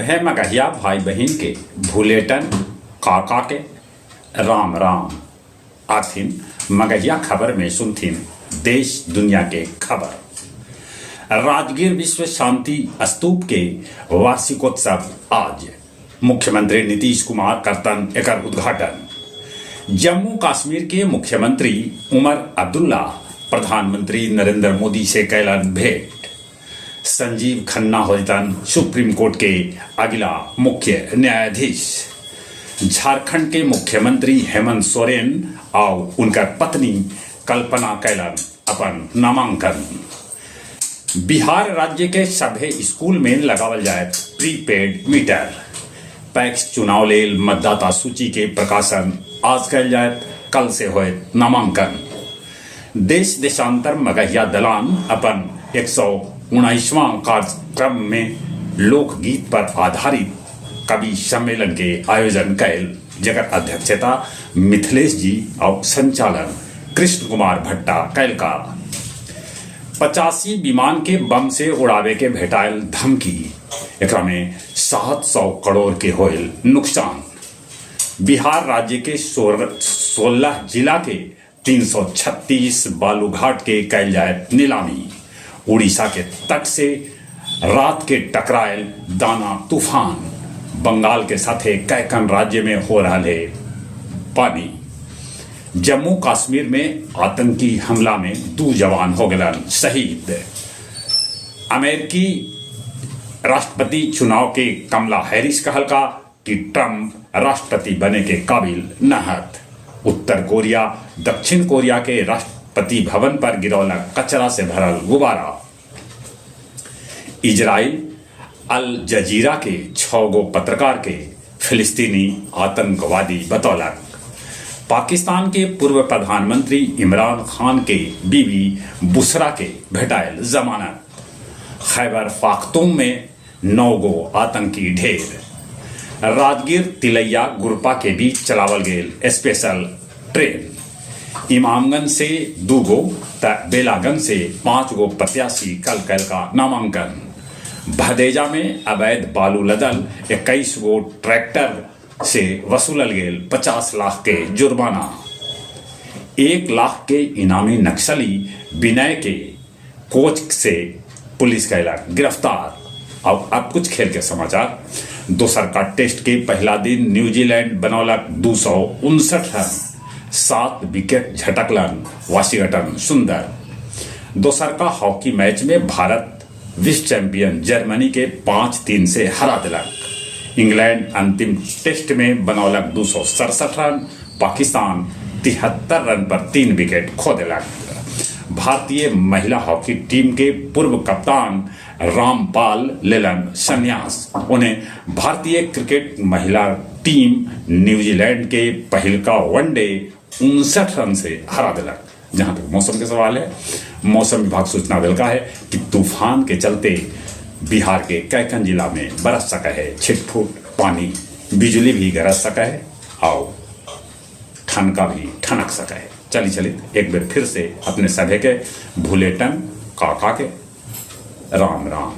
सभे मगहिया भाई बहिन के भुलेटन काका के राम राम। आथिन मगहिया खबर में सुनथिन देश दुनिया के खबर। राजगीर विश्व शांति स्तूप के वार्षिकोत्सव आज। मुख्यमंत्री नीतीश कुमार करतन एकर उद्घाटन। जम्मू कश्मीर के मुख्यमंत्री उमर अब्दुल्ला प्रधानमंत्री नरेंद्र मोदी से कैलन भेंट। संजीव खन्ना होतन सुप्रीम कोर्ट के अगला मुख्य न्यायाधीश। झारखंड के मुख्यमंत्री हेमंत सोरेन और उनकर पत्नी कल्पना कैलन अपन नामांकन। बिहार राज्य के सभे स्कूल में लगावल जाए प्रीपेड मीटर। पैक्स चुनाव लेल मतदाता सूची के प्रकाशन आज कैल जाए, कल से होए नामांकन। देश देशांतर मगहिया दलान अपन 119वां कार्यक्रम में लोकगीत पर आधारित कवि सम्मेलन के आयोजन कैल, जकर अध्यक्षता मिथिलेश जी और संचालन कृष्ण कुमार भट्टा कैल का। 85 विमान के बम से उड़ावे के भेटायल धमकी, एकरा में 700 करोड़ के होयल नुकसान। बिहार राज्य के 16 जिला के 336 बालूघाट के कैल जाए नीलामी। उड़ीसा के तट से रात के टकरायल दाना तूफान, बंगाल के साथे कैकन राज्य में हो रहा है पानी। जम्मू कश्मीर में आतंकी हमला में 2 जवान हो गए शहीद। अमेरिकी राष्ट्रपति चुनाव के कमला हैरिस कहलका कि ट्रंप राष्ट्रपति बने के काबिल न हत। उत्तर कोरिया दक्षिण कोरिया के राष्ट्रपति भवन पर गिरौला कचरा से भरल गुब्बारा। इजराइल अल जजीरा के 6 गो पत्रकार के फिलिस्तीनी आतंकवादी बतौलक। पाकिस्तान के पूर्व प्रधानमंत्री इमरान खान के बीवी बुशरा के भेटायल जमानत। खैबर पाख्तून में 9 गो आतंकी ढेर। राजगीर तिलैया गुरपा के बीच चलावल गेल स्पेशल ट्रेन। इमामगंज से 2 गो त बेलागंज से 5 गो प्रत्याशी कल कल का नामांकन। भदेजा में अवैध बालू लदल 21 गो ट्रैक्टर से वसूलल गेल 50 लाख के जुर्माना। 1 लाख के इनामी नक्सली विनय के कोच से पुलिस कैला गिरफ्तार। और अब कुछ खेल के समाचार। दोसर का टेस्ट के पहला दिन न्यूजीलैंड बनौलक 259 रन, 7 विकेट झटकलन वाशिंगटन सुंदर। दोसर का हॉकी मैच में भारत विश्व चैंपियन जर्मनी के 5-3 से हरा दिलक। इंग्लैंड अंतिम टेस्ट में बनौलक 267 रन, पाकिस्तान 73 रन पर 3 विकेट खो दिलक। भारतीय महिला हॉकी टीम के पूर्व कप्तान रामपाल लेलन संन्यास। उन्हें भारतीय क्रिकेट महिला टीम न्यूजीलैंड के पहिलका वनडे 59 रन से हरा दिलक। जहां तक मौसम के सवाल है, मौसम विभाग सूचना दिलका है कि तूफान के चलते बिहार के कैकन जिला में बरस सका है छिटफुट पानी, बिजली भी गरज सका है और ठनका भी ठनक सका है। चली चली एक बार फिर से अपने सभे के भुलेटन काका के राम राम।